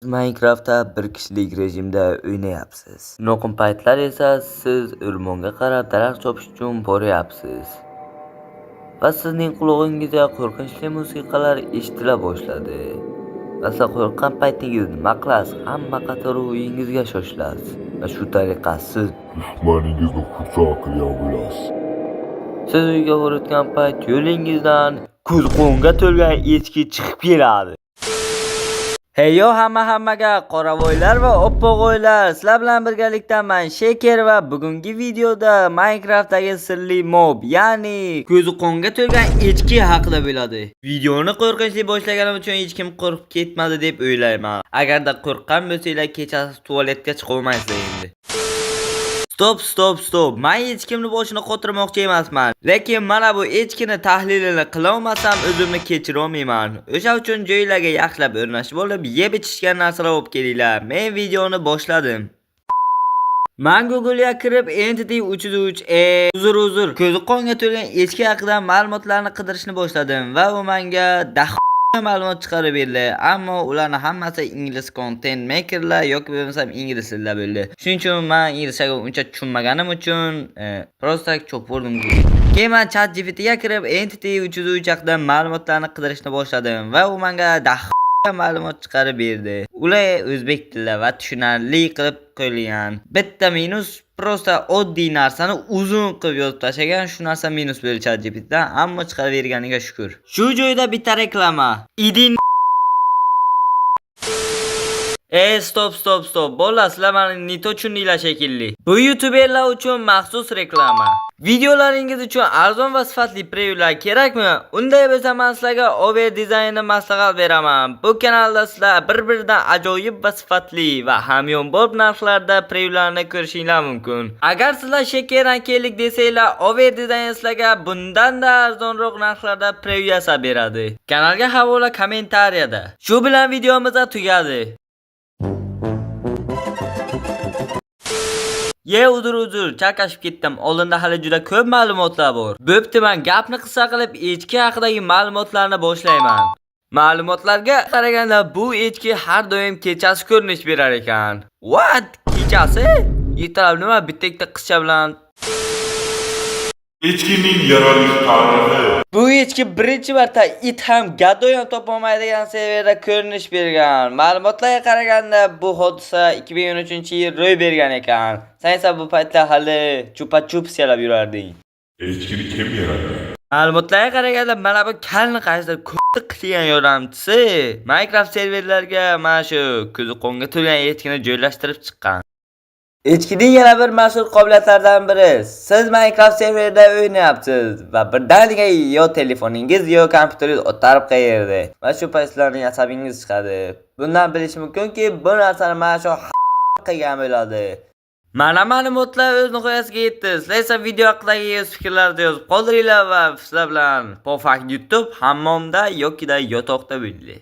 Minecraftda bir kishilik rejimda o'ynayapsiz. Noqim paytlar esa siz o'rmonga qarab daraxt chopish uchun boryapsiz. Va sizning qulog'ingizga qo'rqinchli musiqalar eshitila boshladi. Va siz qo'rqqan paytingiz nima qilasiz? Hamma qatori uyingizga shoshilasiz. Va shu tariqa siz dushmaningizni xursand qilgan bo'lasiz. Siz uyga borayotgan payt yo'lingizdan ko'z-qo'nga to'lgan echki chiqib keladi. Heyo hamma hammaga qoravoylar va oppoqoylar, sizlar bilan birgalikda man Sheker va bugungi videoda Minecraftdagi sirli mob, ya'ni ko'zi qonga to'lgan echki haqida bo'ladi. Videoni qo'rqinchli boshlaganim uchun hech kim qo'rqib ketmadi deb o'ylayman. Agarda qo'rqqan bo'lsanglar, kechasi tualetga chiqa olmaysizlar endi. Стоп, стоп, стоп. Men hech kimni boshini qotirmoqchi emasman. Lekin mana bu echkini tahlilini qila olmasam o'zimni kechira olmayman. O'sha uchun joylarga yaxshilab o'rnashib olib, yeb ichishgan narsalar olib kelinglar. Men videoni boshladim. Man Google'ga kirib Entity 303 e uzr, uzr, ko'zi qonga to'lgan echki haqida ma'lumotlarni qidirishni boshladim va u menga ma'lumot chiqarib berdi. Ammo ularni hammasi ingliz content makerlar yoki bo'lmasam ingliz tilida bo'ldi. Shuning uchun men inglizchaga uncha tushunmaganim uchun просто cho'purdim. Keyin men Chat GPTga kirib Entity 303 haqida ma'lumotlarni qidirishni boshladim va u menga ma'lumot chiqarib berdi. Ular o'zbek tilida va tushunarli qilib qo'yilgan. Bitta minus, просто oddiy narsani uzun qilib yozib tashlagan. Shu narsa minus bo'ldi Chat GPTdan, ammo chiqarib berganiga shukur. Shu joyda bitta reklama. Idin. E, стоп, стоп, стоп. Bola, sizlar mani не то tushundinglar shekilli. Bu youtuberlar uchun maxsus reklama. Videolaringiz uchun arzon va sifatli prevyular kerakmi? Unday bo'lsa, men sizlarga Over Designni maslahat beraman. Bu kanalda sizlar bir-biridan ajoyib va sifatli va hamyonbop narxlarda prevyularni ko'rishinglar mumkin. Agar sizlar Shekerdan keldik desanglar, Over Design sizlarga bundan-da arzonroq narxlarda prevyu yasab beradi. Kanalga havola kommentariyada. Shu bilan videomiz tugadi. Ye, uzr, uzr, chalkashib ketdim. Oldinda hali juda ko'p ma'lumotlar bor. Bo'pti, men gapni qisqa qilib echki haqidagi ma'lumotlarni boshlayman. Ma'lumotlarga qaraganda, bu echki har doim kechasi ko'rinish berar ekan. What? Kechasi? Ertalab nima, bitta ikkita qizcha bilan Echkining yaralish tarixi. Bu echki birinchi marta it ham, gadoy ham topolmaydigan serverda ko'rinish bergan. Ma'lumotlarga qaraganda, bu hodisa 2013-yil ro'y bergan ekan. Sen esa bu paytda hali chupa-chups yalab yurarding. Echkini kim yaratgan? Ma'lumotlarga qaraganda, mana bu kalni qaysidir ko'ti qilgan yordamchisi Minecraft serverlarga mana shu ko'zi qonga to'lgan echkini joylashtirib chiqqan. Echkining yana bir mashhur qobiliyatlaridan biri: siz Minecraft serverida o'ynayapsiz va birdaniga yo telefoningiz, yo kompyuteringiz o'tarib qayerdi va shu payt sizlarning asabingiz chiqadi. Bundan bilish mumkinki, bu narsani mana shu qilgan bo'ladi. Mana, ma'lumotlar o'z nihoyasiga yetdi. Sizlar esa video haqidagi o'z fikrlaringizni yozib qoldiringlar va sizlar bilan Pofak YouTube hammomda yokida yotoqda bo'ldi.